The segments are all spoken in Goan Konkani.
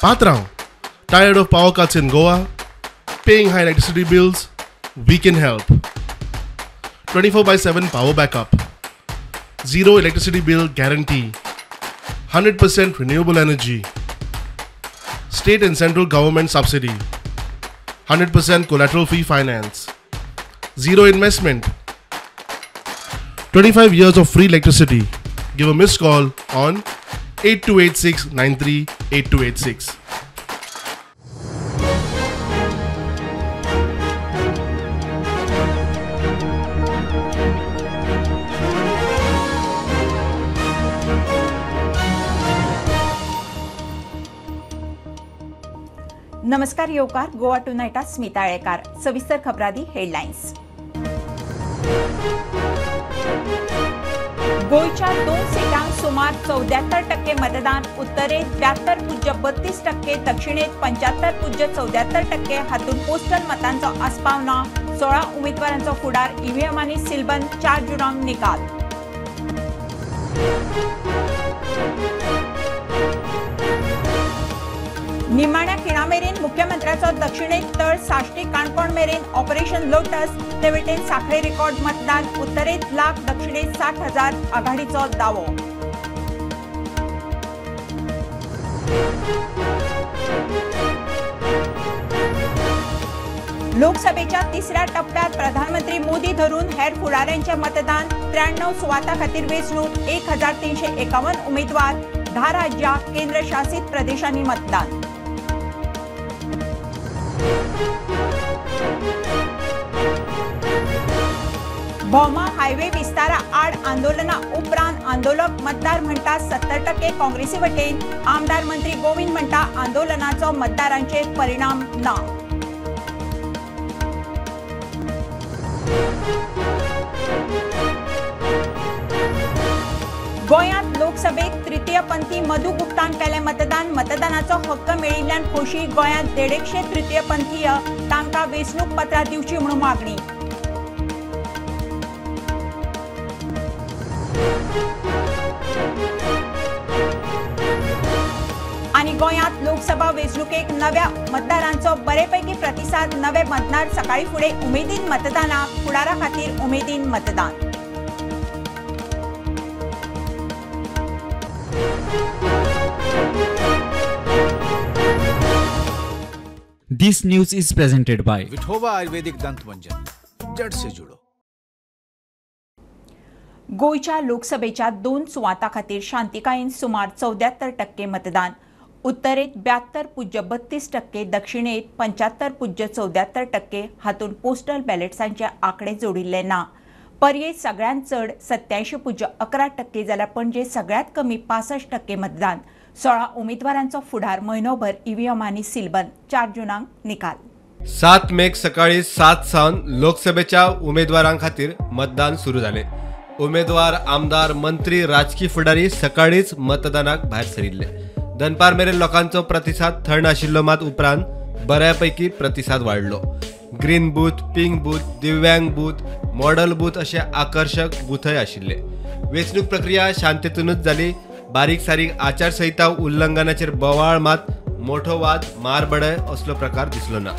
Patrao, tired of power cuts in Goa? Paying high electricity bills? We can help. 24/7 power backup, zero electricity bill guarantee, 100% renewable energy, state and central government subsidy, 100% collateral free finance, zero investment, 25 years of free electricity. Give a missed call on 8286 938286. नमस्कार येवकार गोवा टुनायटात स्मिता आळेकार. सविस्तर खबरादी हेडलायन्स. गोंयच्या 2 सीटांक सुमार 74% मतदान, उत्तरेत 72.32%, दक्षिणेत 75.74% हातूंत पोस्टल मतांचो आस्पाव ना. 16 उमेदवारांचो फुडार, ईव्हीएमांनी सीलबंद, 4 जुनाक निकाल. निमाण्या खिणामेरेन मुख्यमंत्र्याचो दक्षिणेत तळ साश्टी काणकोण मेरेन ऑपरेशन लोटस, ते वटेन साखळे रेकॉर्ड मतदान, उत्तरेत लाख, दक्षिणेत 60,000 आघाडीचो दावो. लोकसभेच्या तिसऱ्या टप्प्यात प्रधानमंत्री मोदी धरून हेर फुडाऱ्यांचे मतदान, 93 सुवातां खातीर वेंचणूक, 1351 उमेदवार, 10 राज्यां केंद्रशासित प्रदेशांनी मतदान. भोमा हायवे विस्तारा आड आंदोलना उपरांत आंदोलक मतदार म्हणटा 70% काँग्रेसी वटेन, आमदार मंत्री गोविंद म्हणटा आंदोलनाचो मतदारांचेर परिणाम ना. गोंयांत लोकसभेक तृतीयपंथी मधू गुप्तान केलें मतदान, मतदानाचो हक्क मेळिल्ल्यान खोशी. गोंयांत 150 तृतीयपंथीय तांकां वेंचणूक पत्रां दिवची म्हणून मागणी. आनी गोंयांत लोकसभा वेंचणुकेक नव्या मतदारांचो बरेपैकी प्रतिसाद, नवे मतदार सकाळी फुडें उमेदीन मतदानाक, फुडारा खातीर उमेदीन मतदान. This news is presented by Vithoba Ayurvedic दंत मंजन, जड़ से जुड़ो. गोंयच्या लोकसभेच्या 2 सुवातां खातीर शांतिकायेन सुमार 74% मतदान, उत्तरेत 72.32%, दक्षिणेत 75.74% हातूंत पोस्टल बॅलेट्सांचे आंकडे जोडिल्ले ना. पर्ये सगळ्यांत चड 87.11% जाल्यार पणजे सगळ्यांत कमी 65% मतदान. 16 उमेदवारांचो फुडार म्हयनोभर ईव्हीएमांनी सीलबंद, 4 जुनाक निकाल. 7 मेक सकाळी 7 सावन लोकसभेच्या उमेदवारां खातीर मतदान सुरू जालें. उमेदवार, आमदार, मंत्री, राजकी फुडारी सकाळीच मतदानाक भायर सरिल्ले. दनपार मेरेन लोकांचो प्रतिसाद थंड आशिल्लो, मात उपरांत बऱ्यापैकी प्रतिसाद वाडलो. ग्रीन बूथ, पिंक बूथ, दिव्यांग बूथ, मॉडल बूथ अशे आकर्शक बूथय आशिल्ले. वेंचणूक प्रक्रिया शांततेनूच जाली. बारीक सारीक आचारसंहिता उल्लंघनाचेर बोवाळ मात मोठो वाद, मारबडय असलो प्रकार दिसलो ना.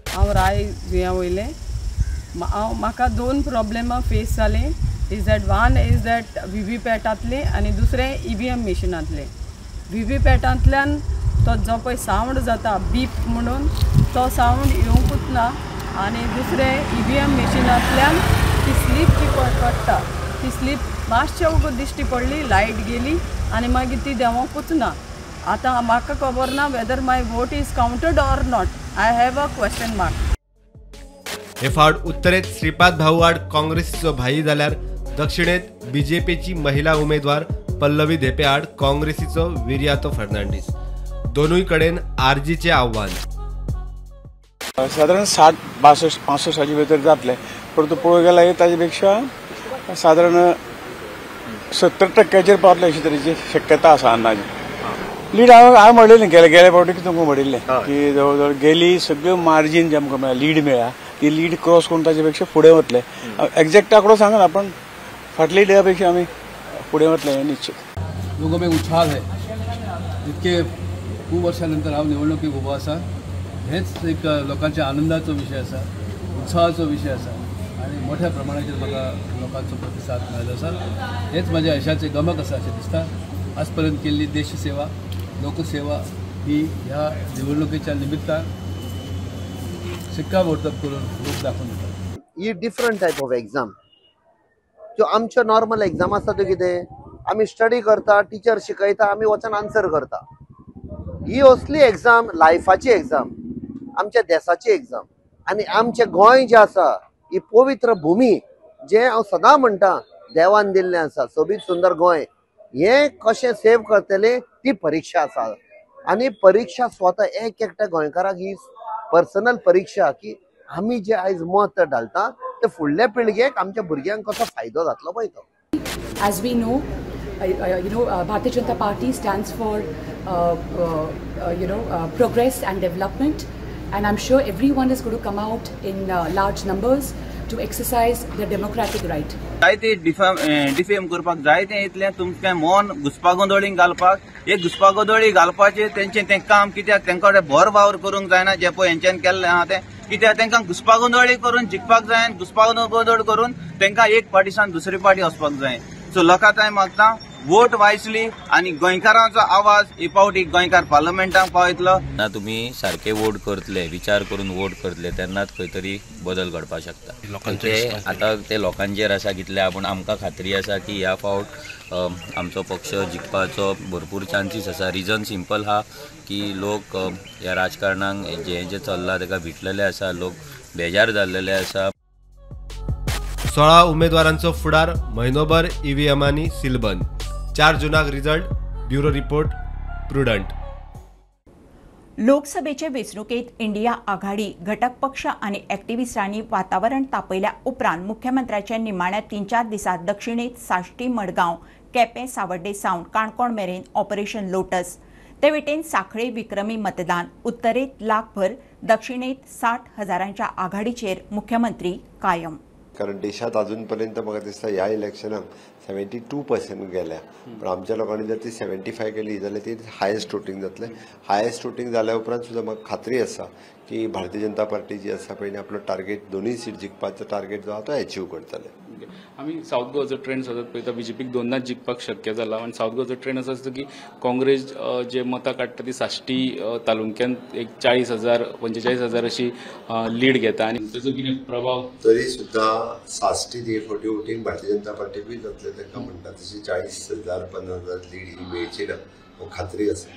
हांव राय जुंया वयलें. हांव म्हाका 2 प्रॉब्लेमां फेस जालीं. Is that one is that V V पॅटांतलें आनी दुसरें EVM मिशिनांतलें. व्ही व्ही पॅटांतल्यान तो जो पळय सावंड जाता बीप म्हणून, तो सावंड येवंकूच ना. आनी दुसरें EVM मिशिनांतल्यान ती स्लीप जी पडटा ती स्लीप मातशें वगत दिश्टी पडली, लायट गेली आनी मागीर ती देंवोंकूच ना. आतां म्हाका खबर ना whether my vote is counted or not. I have a question mark. हे फावट उत्तरेत श्रीपाद भाऊ आड काँग्रेसीचो भाई जाल्यार दक्षिणेत बीजेपीची महिला उमेदवार पल्लवी धेपे आड काँग्रेसीचो विरियातो फर्नांडीस. दोनूय कडेन आरजीचें आव्हान. साधारण 60 62 65 भितर जातले, परंतु पळोवंक गेल्यार ताजे पेक्षा साधारण 70% पावतले अशी तरेची शक्यता आसा अंदाजे. लीड हांवें म्हणलें गेले फावटी तुमकां म्हणिल्लें की जवळ जवळ गेली सगळ्यो मार्जीन जे आमकां मेळ्ळा, लीड मेळ्ळा, ती लीड क्रॉस करून ताजे पेक्षा फुडें वतले. एग्जॅक्ट आंकडो सांगना, पण फाटली लिडा पेक्षा आमी फुडें वतले हें निश्चित. लोगों में उछाल है, जितके खूब वर्षां नंतर हांव निवडणुकीक उबो आसा. हेच एक लोकांच्या आनंदाचो विशय आसा, उत्साहाचो विशय आसा आनी मोठ्या प्रमाणाचेर म्हाका लोकांचो प्रतिसाद मेळ्ळो आसा. हेच म्हाज्या यशाचें गमक आसा अशें दिसता. आजपर्यंत केल्ली देशसेवा, लोकसेवा ही ह्या निवडणुकीच्या निमित्तान शिक्कामोर्तब करून लोक दाखोवन दितात. ही डिफरंट टायप ऑफ एग्जाम. ज्यो आमच्यो नॉर्मल एग्जाम आसता त्यो कितें आमी स्टडी करता, टिचर शिकयता, आमी वचून आन्सर करता. ही असली एग्जाम लायफाची एग्जाम, आमच्या देशाची एग्जाम. आनी आमचें गोंय जें आसा ही पवित्र भूमी, जें हांव सदां म्हणटा देवान दिल्लें आसा, सोबीत सुंदर गोंय, हें कशें सेव करतलें ती परिक्षा आसा. आनी परिक्षा स्वता एक एकट्या गोंयकाराक ही पर्सनल परिक्षा की आमी जे आयज मत घालता ते फुडल्या पिळगेक, आमच्या भुरग्यांक कसो फायदो जातलो पळय तो. As we know, Bharatiya Janata Party stands for progress and development, and I'm sure everyone is going to come out in large numbers to exercise their democratic right. जायते डिफेम करपाक जायते इतलें तुमचें मन घुस्पागोंदळीक घालपाक, एक घुस्पागोंदळी घालपाचें तेंचें तें काम कित्याक तेंकां भर वावर करूंक जायना जें पळय हेंच्यान केल्लें आहा तें, कित्याक तेंकां घुस्पागोंदळी करून जिखपाक जाय, घुस्पागोंदळ करून तेंकां एक पार्टीसान दुसरी पार्टी वचपाक जाय. सो लोकां हांवें मागता वोट वायसली आनी गोंयकारांचो आवाज ही पावटी गोंयकार पार्लमेंटाक पावयतलो. ना तुमी सारके वोट करतले, विचार करून वोट करतले तेन्नाच खंय तरी बदल घडपाक शकता. ते आतां ते लोकांचेर आसा कितले, पूण आमकां खात्री आसा की ह्या फावट आमचो पक्ष जिखपाचो भरपूर चान्सीस आसा. रिजन सिंपल आहा की लोक ह्या राजकारणाक जें जें चल्लां तेका भिटलेले आसा, लोक बेजार जाल्लेले आसा. 16 उमेदवारांचो फुडार म्हयनोभर ईव्हीएमांनी सीलबंद. 4 जूनाक रिजल्ट. Bureau report, Prudent. लोकसभेचे वेंचणुकेंत इंडिया आघाडी, घटक पक्ष आनी एक्टिविस्टांनी वातावरण तापयल्या उपरांत मुख्यमंत्र्याच्या निमाण्या 3-4 दिसांत दक्षिणेंत साश्टी, मडगांव, केपें, सावड्डे सावन काणकोण मेरेन ऑपरेशन लोटस. ते वटेन सांखळे विक्रमी मतदान, उत्तरेंत लाखभर, दक्षिणेंत 60,000च्या आघाडीचेर मुख्यमंत्री कायम. कारण देशात अजूनपर्यंत म्हाका दिसता ह्या इलेक्शनाक 72% गेल्या, पण आमच्या लोकांनी जर ती 75 केली जाल्यार ती हायेस्ट वोटींग जातलें. हायेस्ट वोटींग जाल्या उपरांत सुद्दां म्हाका खात्री आसा की भारतीय जनता पार्टी जी आसा पळय आपलो टार्गेट दोनूय सीट जिखपाचो टार्गेट जो आसा तो एचीव करतले. आमी सावथ गोवाचो ट्रेंड सतत पळयता, बीजेपीक दोनदां जिखपाक शक्य जाला आनी सावथ गोवाचो ट्रेंड असो आसता की काँग्रेस जे मतां काडटा ती साश्टी तालुक्यांत एक 40,000 45,000 अशी लीड घेता आनी ताचो कितें प्रभाव तरी सुद्दां साश्टी हे फावटी वोटींग भारतीय जनता पार्टीकूय जातलें. तांकां म्हणटा तशी 40,000 50,000 लीड ही मेळची ना, खात्री आसा.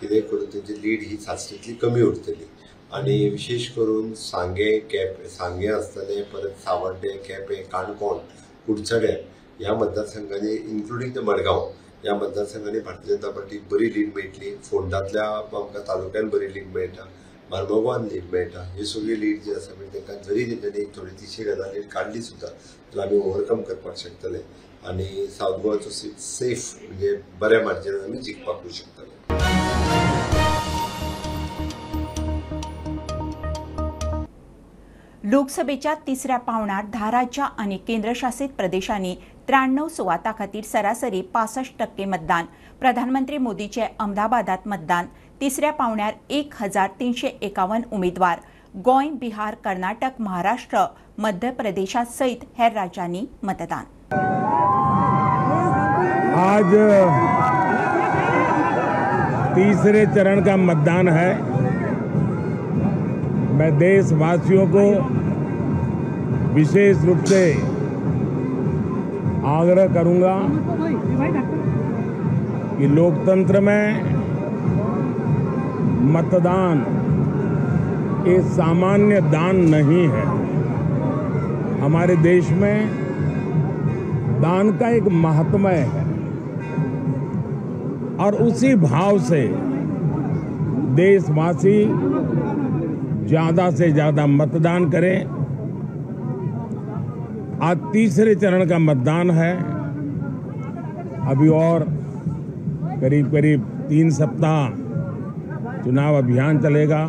कितेंय करून तेंची लीड ही साश्टींतली कमी उरतली आनी विशेष करून सांगें, केपें, सांगें आसतलें, परत सावड्डें, केपें, काणकोण, कुडचडें ह्या मतदारसंघांनी इन्क्लुडींग the Madgaon ह्या मतदारसंघांनी भारतीय जनता पार्टीक बरी लीड मेळटली. फोंडांतल्या आमकां तालुक्यान बरी लीड मेळटा, मार्मोगांवान लीड मेळटा. ही सगळी लीड जी आसा पळय तांकां जरी तेंच्यांनी थोडी 300 हजार लीड काडली सुद्दां जाल्यार आमी ओवरकम करपाक शकतले आनी सावथ गोवाचो सीट सेफ म्हणजे बऱ्या मार्जिनान आमी जिखपाकूय शकतले. लोकसभेच्या तिसऱ्या पावणार 10 राज्यां आनी केंद्रशासित प्रदेशांनी 93 सुवातां खातीर सरासरी 65% मतदान. प्रधानमंत्री मोदीचे अहमदाबादात मतदान. तिसऱ्या पावण्यार 1351 उमेदवार. गोंय, बिहार, कर्नाटक, महाराष्ट्र, मध्य प्रदेशा सहित हेर राज्यांनी मतदान. आज तीसरे चरण का मतदान है. मैं देशवासियों को विशेष रूप से आग्रह करूंगा कि लोकतंत्र में मतदान ये सामान्य दान नहीं है। हमारे देश में दान का एक महात्म्य है और उसी भाव से देशवासी ज़्यादा से ज़्यादा मतदान करें। आज तीसरे चरण का मतदान है। अभी और करीब करीब 3 सप्ताह चुनाव अभियान चलेगा।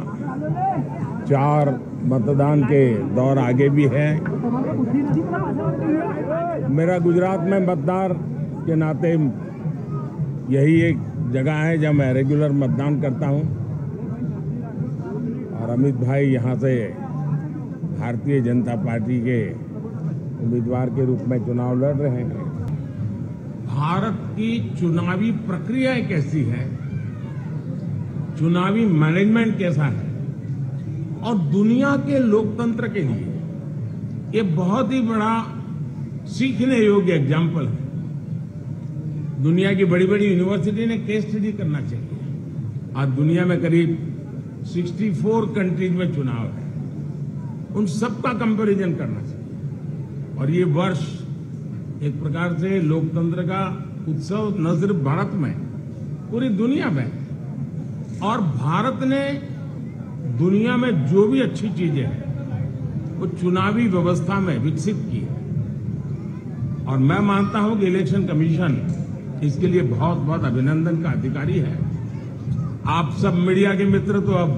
4 मतदान के दौर आगे भी हैं। मेरा गुजरात में मतदार के नाते यही एक जगह है जहां मैं रेगुलर मतदान करता हूं और अमित भाई यहां से भारतीय जनता पार्टी के उम्मीदवार के रूप में चुनाव लड़ रहे हैं। भारत की चुनावी प्रक्रिया कैसी है, चुनावी मैनेजमेंट कैसा है और दुनिया के लोकतंत्र के लिए ये बहुत ही बड़ा सीखने योग्य एग्जाम्पल है। दुनिया की बड़ी बड़ी यूनिवर्सिटी ने केस स्टडी करना चाहिए। आज दुनिया में करीब 64 कंट्रीज में चुनाव है, उन सबका कंपैरिजन करना चाहिए। और ये वर्ष एक प्रकार से लोकतंत्र का उत्सव न सिर्फ भारत में, पूरी दुनिया में। और भारत ने दुनिया में जो भी अच्छी चीजें हैं वो चुनावी व्यवस्था में विकसित की है और मैं मानता हूं कि इलेक्शन कमीशन इसके लिए बहुत बहुत अभिनंदन का अधिकारी है। आप सब मीडिया के मित्र तो अब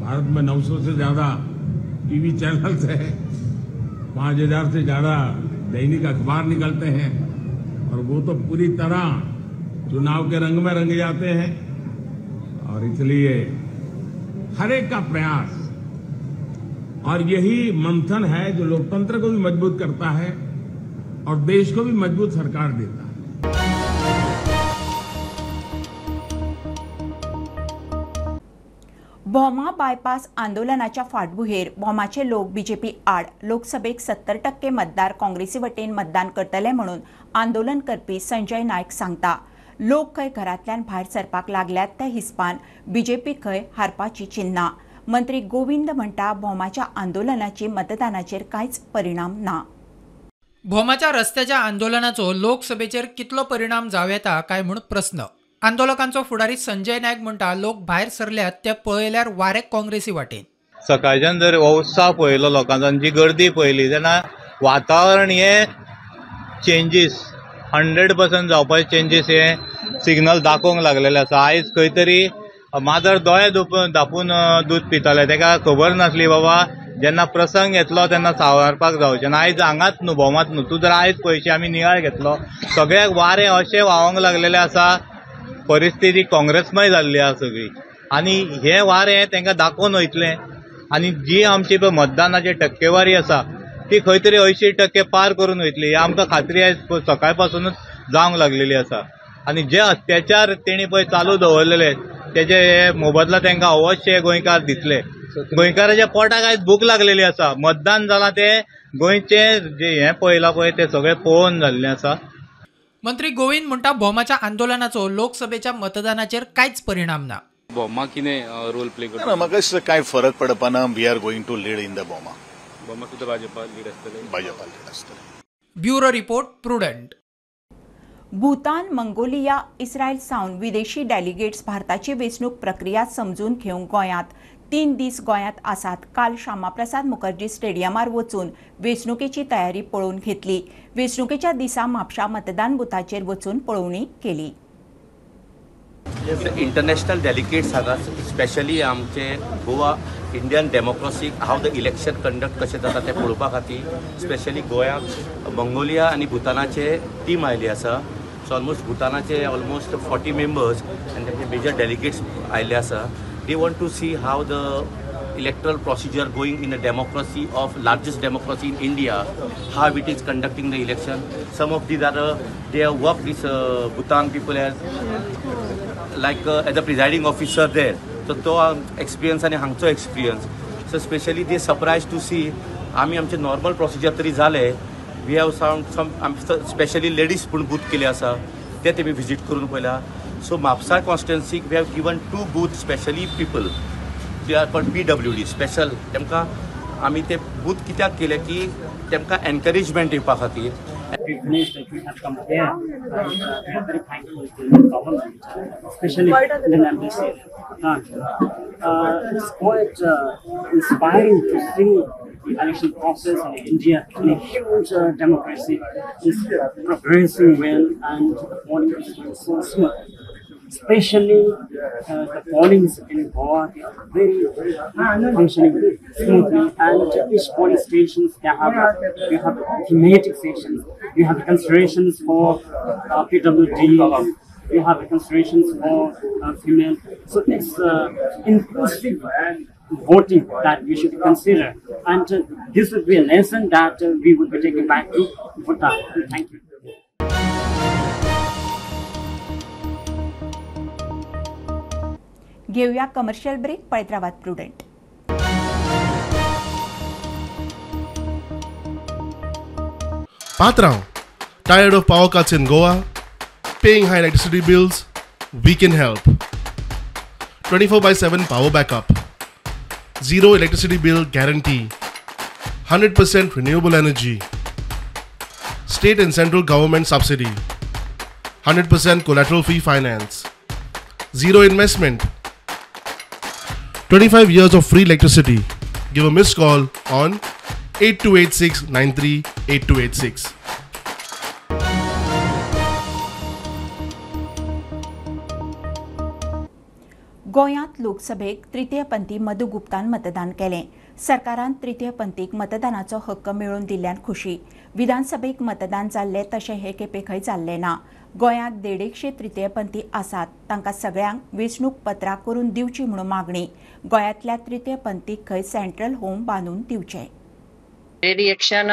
भारत में 900 से ज्यादा टीवी चैनल्स हैं, 5000 से ज्यादा दैनिक अखबार निकलते हैं और वो तो पूरी तरह चुनाव के रंग में रंग जाते हैं। और इसलिए हर एक का प्रयास और यही मंथन है जो लोकतंत्र को भी मजबूत करता है और देश को भी मजबूत सरकार देता है। भोमा बायपास आंदोलनाच्या फाटभुंयेर भोमाचे लोक बीजेपी आड लोकसभेक 70% मतदार काँग्रेसी वटेन मतदान करतले म्हणून आंदोलन करपी संजय नायक सांगता। लोक खंय घरांतल्यान भायर सरपाक लागल्यात त्या हिसपान बीजेपी खंय हारपाची चिन्हां। मंत्री गोविंद म्हणटा भोमाच्या आंदोलनाची मतदानाचेर कांयच परिणाम ना। भोमाच्या रस्त्याच्या आंदोलनाचो लोकसभेचेर कितलो परिणाम जावं येता काय म्हूण प्रस्न। आंदोलकांचो फुडारी संजय नायक म्हणटा लोक भायर सरल्यात ते पळयल्यार वारें काँग्रेसी वाटेन। सकाळच्यान जर हो उत्साह पळयलो लोकांचो आनी जी गर्दी पळयली तेन्ना वातावरण हे चेंजीस 100% जावपाचे चेंजीस हे सिग्नल दाखोवंक लागलेले आसा। आयज खंय तरी माजर दोळे धापून दूद पिताले, तेका खबर नासली बाबा जेन्ना प्रसंग येतलो तेन्ना सावारपाक जावचें ना। आयज हांगाच न्हू भोमात न्हू, तूं जर आयज पयशे आमी नियाळ घेतलो सगळ्याक वारें अशें व्हांवंक लागलेलें आसा। परिस्थिती काँग्रेसमय जाल्ली आसा सगळी आनी हें वारें तांकां दाखोवन वयतलें आनी जी आमची पळय मतदानाची टक्केवारी आसा ती खंय तरी 80% पार करून वयतली ही आमकां खात्री आयज सकाळ पासूनच जावंक लागलेली आसा। आनी जे अत्याचार तेणी पळय चालू दवरलेले तेजे हे मोबदला तांकां अवश्य गोंयकार दितले। गोंयकाराच्या पोटाक आयज भूक लागलेली आसा। मतदान जालां तें गोंयचें जें हें पळयलां पळय तें सगळें पळोवन जाल्लें आसा। मंत्री गोविंद म्हणटा भोमाच्या आंदोलनाचो लोकसभेच्या मतदानाचेर कांयच परिणाम ना। भोमा कितें रोल प्ले करता? ना, म्हाका कांय फरक पडपाना। We are going to lead in the Bhoma. Bhoma सुद्दां भाजपा लीड आसतलें, भाजपा लीड आसतलें। Bureau report, Prudent. Bhutan, Mongolia, Israel सावन विदेशी डेलिगेट्स भारताची वेंचणूक प्रक्रिया समजून घेवंक गोंयांत 3 दीस गोंयांत आसात। काल श्यामाप्रसाद मुखर्जी स्टेडियमार वचून वेंचणुकेची तयारी पळोवन घेतली। वेंचणुकेच्या दिसा म्हापशा मतदान बुथाचेर वचून पळोवणी केली। इंटरनॅशनल डेलिगेट्स हांगा स्पेशली आमचे Goa Indian democracy how the election conduct कशें जाता तें पळोवपा खातीर स्पेशली गोंयाक मंगोलिया आनी भूतानाचे टीम आयिल्ली आसा। सो ऑलमोस्ट भूतानाचे ऑलमोस्ट 40 मेंबर्स आनी तांचे मेजर डेलिगेट्स आयिल्ले आसा। They want to see how the electoral procedure going in a democracy of largest democracy in India, how it is conducting the election. Some of these are they have worked this Bhutan people as like as a presiding officer there. So to experience and hangcho experience. So especially they surprised to see आमी आमचे normal procedure तरी झाले. We have some specially ladies पण booth केले आसा ते तेमी visit करून पळयला. So Mapsa constituency we have given 2 booths specially people. They are called PWD special. तेमका आमी ते बूथ कित्याक केले की तेमका एनकरेजमेंट दिवपा खातीर. We finished, we have come here and we are very thankful to the government, especially the embassy. It's quite inspiring to see the election process in India, in a huge democracy, is progressing well and the polling is going so smooth. Especially the pollings in Goa, they are very, very functioning smoothly, and each polling stations they have, you have thematic sessions, you have considerations for PWD, We have considerations for female. So it's inclusive voting that we should consider, and this would be a lesson that we would be taking back to Bhutan. Thank you. घेऊया कमर्शियल ब्रेक. पळयत रावात prudent. Patrao, tired of power cuts in Goa? Paying high electricity bills? We can help. 24/7 power backup, zero electricity bill guarantee, 100% renewable energy, state and central government subsidy, 100% collateral free finance, zero investment, 25 years of free electricity. Give a missed call on 8286 938286. गोंयांत लोकसभेक तृतीयपंथी मधू गुप्तान मतदान केलें. सरकारान तृतीयपंथीक मतदानाचो हक्क मेळोवन दिल्ल्यान खुशी. विधानसभेक मतदान जाल्लें तशें हे खेपे खंय जाल्लें ना. गोंयांत 150 तृतीयपंथी आसात, तांकां सगळ्यांक वेंचणूक पत्रां करून दिवची म्हणून मागणी. गोंयांतल्या तृतीयपंथीक खंय सेंट्रल होम बांदून दिवचें. रिएक्शन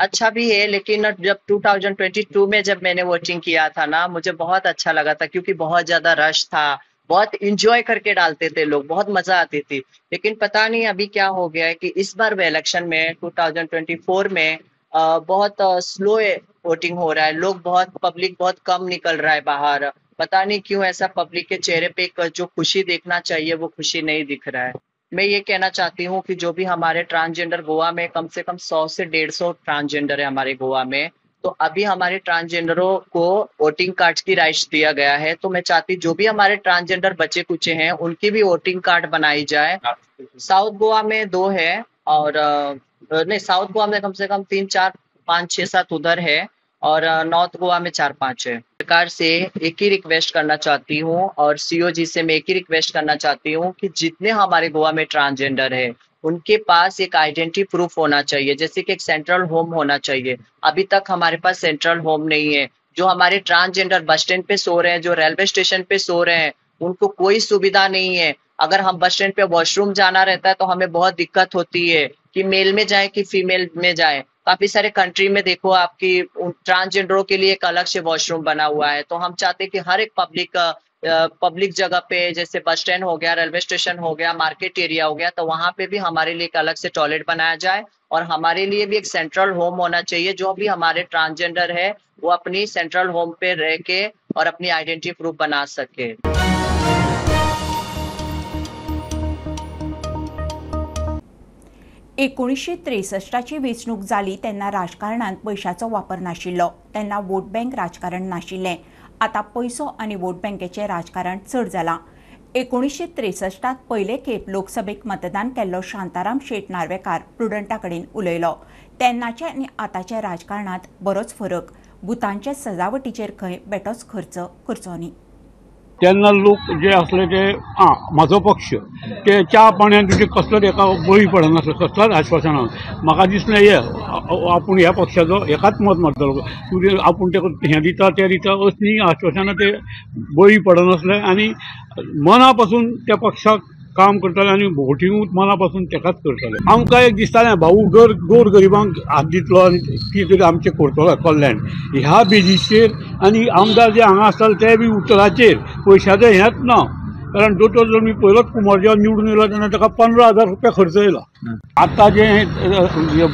अच्छा भी है, लेकिन जब 2022 में जब मैंने वोटिंग किया था ना, मुझे बहुत अच्छा लगा था क्योंकि बहुत ज्यादा रश था, बहुत इंजॉय करके डालते थे लोग, बहुत मजा आती थी. लेकिन पता नहीं अभी क्या हो गया है कि इस बार इलेक्शन में 2024 में बहुत स्लो वोटिंग हो रहा है. लोग बहुत, पब्लिक बहुत कम निकल रहा है बाहर. पता नहीं क्यों ऐसा, पब्लिक के चेहरे पे एक जो खुशी देखना चाहिए वो खुशी नहीं दिख रहा है. मैं ये कहना चाहती हूँ कि जो भी हमारे ट्रांसजेंडर गोवा में कम से कम 100 से 150 ट्रांसजेंडर है हमारे गोवा में, तो अभी हमारे ट्रांसजेंडरों को वोटिंग कार्ड की राइट्स दिया गया है. तो मैं चाहती जो भी हमारे ट्रांसजेंडर बचे कुचे हैं उनकी भी वोटिंग कार्ड बनाई जाए. साउथ गोवा में 2 है और नहीं, साउथ गोवा में कम से कम 3 4 5 6 7 उधर है और नॉर्थ गोवा में 4 5 है. सरकार से एक ही रिक्वेस्ट करना चाहती हूँ और सीओ जी से मैं एक ही रिक्वेस्ट करना चाहती हूँ कि जितने हमारे गोवा में ट्रांसजेंडर है उनके पास एक आइडेंटिटी प्रूफ होना चाहिए, जैसे कि एक सेंट्रल होम होना चाहिए. अभी तक हमारे पास सेंट्रल होम नहीं है. जो हमारे transgender bus stand pay so रहे हैं, जो रेलवे स्टेशन पे सो रहे हैं, उनको कोई सुविधा नहीं है. अगर हम बस स्टैंड पे वॉशरूम जाना रहता है तो हमें बहुत दिक्कत होती है कि मेल में जाए कि फीमेल में जाए. काफी सारे कंट्री में देखो आपकी ट्रांसजेंडरों के लिए एक अलग से वॉशरूम बना हुआ है. तो हम चाहते हैं कि हर एक पब्लिक जगह पे, जैसे बस स्टैंड हो गया, रेलवे स्टेशन हो गया, मार्केट एरिया हो गया, तो वहां पे भी हमारे लिए एक अलग से टॉयलेट बनाया जाए और हमारे लिए भी एक सेंट्रल होम होना चाहिए. जो भी हमारे ट्रांसजेंडर है वो अपनी सेंट्रल होम पे रह के और अपनी आइडेंटिटी प्रूफ बना सके. एकोणीसशे त्रेसष्टाची वेंचणूक जाली तेन्ना राजकारणांत पयशाचो वापर नाशिल्लो, तेन्ना वोट बँक राजकारण नाशिल्लें. आतां पयसो आनी वोट बँकेचें राजकारण चड जालां. 1963 पयले खेप लोकसभेक मतदान केल्लो शांताराम शेट नार्वेकार प्रुडंटा कडेन उलयलो. तेन्नाचे आनी आतांच्या राजकारणांत बरोच फरक. बुतांचे सजावटीचेर खंय बेटोच खर्च करचो न्ही. तेन्ना लोक जे आसले ते म्हाजो पक्ष ते च्या पाण्यान तुजे कसलोच एका बळी पडनासलो, कसलोच आश्वासना. म्हाका दिसलें हे आपूण ह्या पक्षाचो एकाच मत मारतलो, तुजें आपूण तेका हें दिता तें दिता असलीं आश्वासनां ते बळी पडनासले आनी मना पासून त्या पक्षाक काम करताले आनी वोटिंगूच मना पासून तेकाच करताले. आमकां एक दिसतालें भाऊ गोर गरिबांक हात दितलो आनी कितें तरी आमचें करतलो कल्याण ह्या बेजीचेर. आनी आमदार जे हांगा आसताले ते बी उतराचेर, पयशाचें हेंच ना. कारण दोतोर जर मी पयलोच कुमार जेन्ना निवडून येयलो तेन्ना ताका 15,000 रुपया खर्च येयला. आतां जें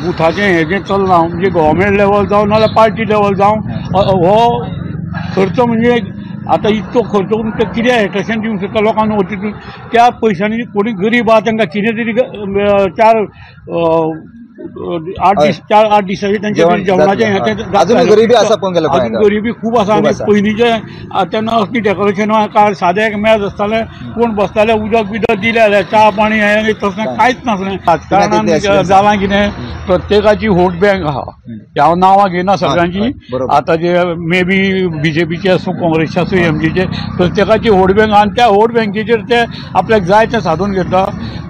बुथाचें हें जें चल्लां म्हणजे गव्हर्मेंट लेवल जावं नाजाल्यार पार्टी लेवल जावं, हो खर्च म्हणजे आतां इतको खर्च करून ते कितें हेटशन दिवंक शकता लोकांक वचून. त्या पयशांनी कोणी गरीब आहा तांकां कितें तरी 4 8 दीस 4-8 दिसांचे तेंचे जेवणाचें हें तें. अजून गरिबी आसा पळोवंक गेल्यार, अजून गरिबी खूब आसा. आनी पयलींचे तेन्ना असली डेकोरेशन काय सादें एक मेज आसतालें, कोण बसताले, उदक बिदक दिलें जाल्यार च्या पाणी हें तसलें कांयच नासलें. राजकारणान जालां कितें, प्रत्येकाची वोट बँक आहा. हांव नांवां घेयना सगळ्यांची, आतां जे मे बी बीजेपीचे आसूं, काँग्रेसचे आसूं, एमजीचे, प्रत्येकाची वोट बँक आहा आनी त्या वोट बँकेचेर ते आपल्याक जाय तें सादून घेता.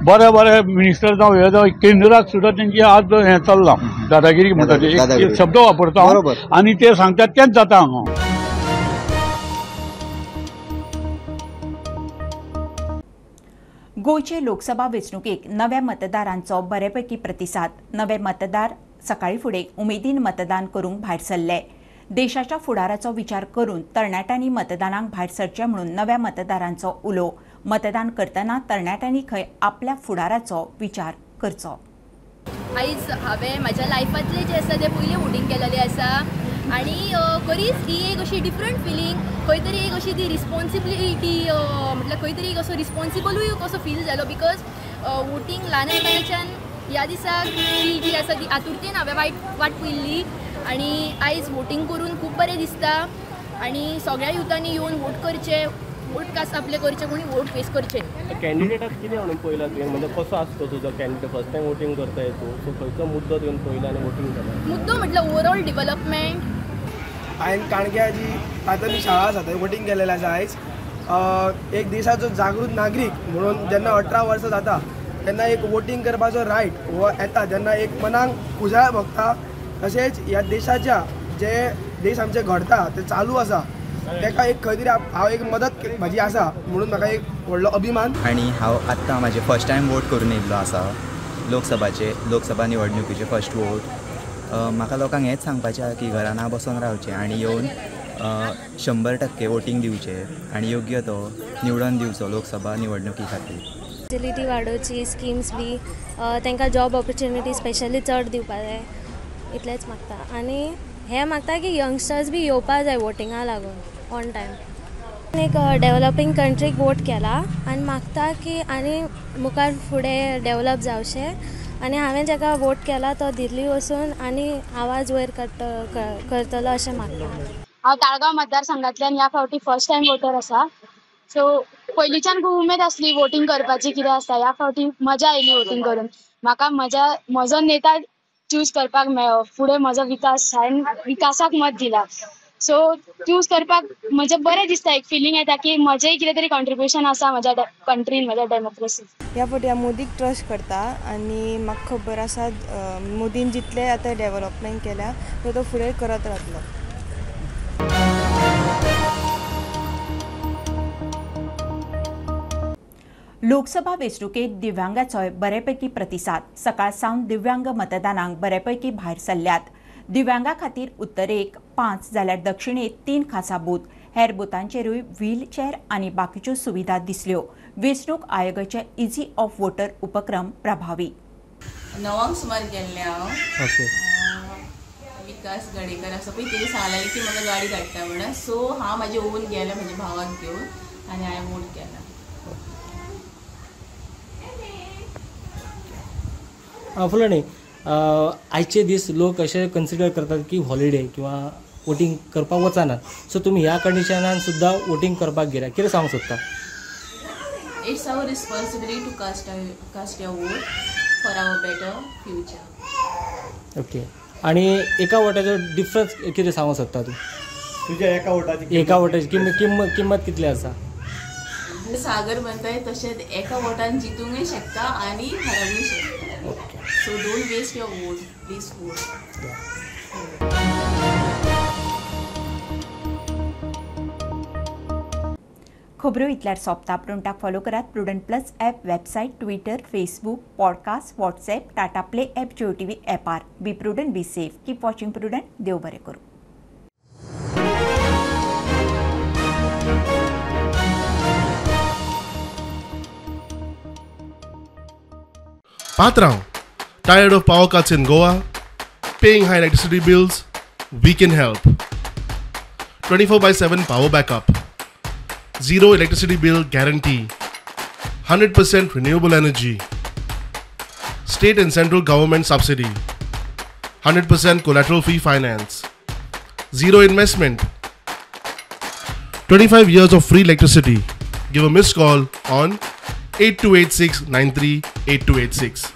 बरे बरे मिनिस्टर जावं हे जावं, केंद्राक सुद्दां तेंची आज हें चल्लां दादागिरी म्हणटा ते शब्द वापरता आनी ते सांगतात तेंच जाता हांगा. गोंयचे लोकसभा वेंचणुकेक नव्या मतदारांचो बरेपैकी प्रतिसाद. नवे मतदार सकाळी फुडें उमेदीन मतदान करूंक भायर सरले. देशाच्या फुडाराचो विचार करून तरणाट्यांनी मतदानाक भायर सरचें म्हणून नव्या मतदारांचो उलो. मतदान करतना तरणाट्यांनी खंय आपल्या फुडाराचो विचार करचो. आयज हांवें म्हज्या लायफांतलें जें आसा तें पयलें वोटींग केलेलें आसा आनी खरीच ही एक अशी डिफरंट फिलींग, खंय तरी एक अशी ती रिस्पॉन्सिबिलिटी, म्हटल्यार खंय तरी एक असो रिस्पॉन्सिबलूय कसो फील जालो, because voting ल्हान आसतनाच्यान ह्या दिसाक ती जी आसा ती आतुरतेन हांवें वाट पळयल्ली आनी आयज वोटींग करून खूब बरें दिसता आनी सगळ्या युथांनी येवन वोट करचें, वोट कास आपले करचे, कोणी वोट वेस्ट करचे. कॅन्डिडेटाक कितें म्हणून पळयला तुवें, म्हणजे कसो आसतो तुजो कॅन्डिडेट फर्स्ट टायम वोटींग करताय तूं, सो खंयचो मुद्दो तुवें पळयला आनी वोटींग केला? मुद्दो म्हटल्यार ओवरऑल डिवलपमेंट. हांवें काणक्या जी प्राथमीक शाळा आसा थंय वोटींग केलेलें आसा. आयज एक देशाचो जागृत नागरीक म्हणून जेन्ना 18 वर्सां जाता तेन्ना एक वोटींग करपाचो रायट हो येता, जेन्ना एक मनाक खुशाल भोगता. तशेंच ह्या देशाच्या जे देश आमचे घडता ते चालू आसा ताका एक खंय तरी हांव एक मदत म्हजी आसा म्हणून म्हाका एक व्हडलो अभिमान. आनी हांव आत्तां म्हाजें फर्स्ट टायम वोट करून येयल्लो आसा, लोकसभा निवडणुकीचें फर्स्ट वोट. म्हाका लोकांक हेंच सांगपाचें आसा की घरा ना बसोन रावचें आनी येवन 100% वोटींग दिवचें आनी योग्य तो निवडून दिवचो लोकसभा निवडणुकी खातीर. फॅसिलिटी वाडोवची, स्किम्स बी तांकां जॉब ऑपॉर्च्युनिटी स्पेशली चड दिवपा जाय, इतलेंच मागता. आनी हें मागता की यंगस्टर्स बी येवपा जाय वोटिंगा लागून ऑन टायम. एक डेवलपींग कंट्रीक वोट केला आनी मागता की आनी मुखार फुडें डेवलप जावचें आनी हांवें जाका वोट केला तो दिल्ली वचून आनी आवाज वयर करतलो अशें मागता. हांव ताळगांव मतदारसंघांतल्यान ह्या फावटी फर्स्ट टायम वोटर आसा. सो पयलींच्यान खूब उमेद आसली वोटींग करपाची, कितें आसता. ह्या फावटी मजा आयली वोटींग करून. म्हाका म्हजो नेता चूज करपाक मेळ्ळो, फुडें म्हजो विकास, हांवें विकासाक मत दिला. सो चूज करपाक म्हजें बरें दिसता, एक फिलींग येता की म्हजेंय कितें तरी कॉन्ट्रिब्युशन आसा म्हज्या कंट्रीन, म्हज्या डेमोक्रेसीन. ह्या फावटी हांव मोदीक ट्रस्ट करता आनी म्हाका खबर आसा मोदीन जितलें आतां डेवलपमेंट केल्या तो फुडें करत रावतलो. लोकसभा वेंचणुकेत दिव्यांगाचोय बरेपैकी प्रतिसाद. सकाळ सावन दिव्यांग मतदानाक बरेपैकी भायर सरल्यात. दिव्यांगा खातीर उत्तरेक 5 जाल्यार दक्षिणेत 3 खासा बूथ, हेर बुथांचेरूय व्हीलचेअर आनी बाकीच्यो सुविधा दिसल्यो. वेंचणूक आयोगाचे इजी ऑफ वोटर उपक्रम प्रभावी. 9 सुमार गेल्लें हांव. विकास गडेकर आसा पळय, तेणी सांगलेलें की म्हाका गाडी धाडटा म्हणून. सो हांव म्हाजें ओन गेलें म्हज्या भावाक घेवन आनी हांवें वोट केला. फुलाणी आयचे दीस लोक अशे कन्सिडर करतात की हॉलिडे किंवा वोटींग करपाक वचनात, सो तुमी ह्या कंडिशनान सुद्दां वोटींग करपाक गेल्या, कितें सांगूंक सोदता? It's our responsibility to cast your vote for our better future. Okay, आनी एका वोटाचो डिफरन्स कितें सांगूंक सोदता तूं? तुज्या एका वोटाची किंमत कितली आसा? सागर म्हणटाय तशेंच एका वोटान जितूंकय शकता आनी हरोवंकय शकता. So don't waste your vote, please vote. खबरो इतल्यार सोंपता. प्रुडंटाक फॉलो करात Prudent plus app, website, Twitter, Facebook, podcast, WhatsApp, Tata Play app, Jio TV ॲपार. Be prudent, be safe, keep watching Prudent. देव बरें करूं. Patrao, tired of power cuts in Goa? Paying high electricity bills? We can help. 24/7 power backup, zero electricity bill guarantee, 100% renewable energy, state and central government subsidy, 100% collateral free finance, zero investment, 25 years of free electricity. Give a missed call on 8286 93 8286.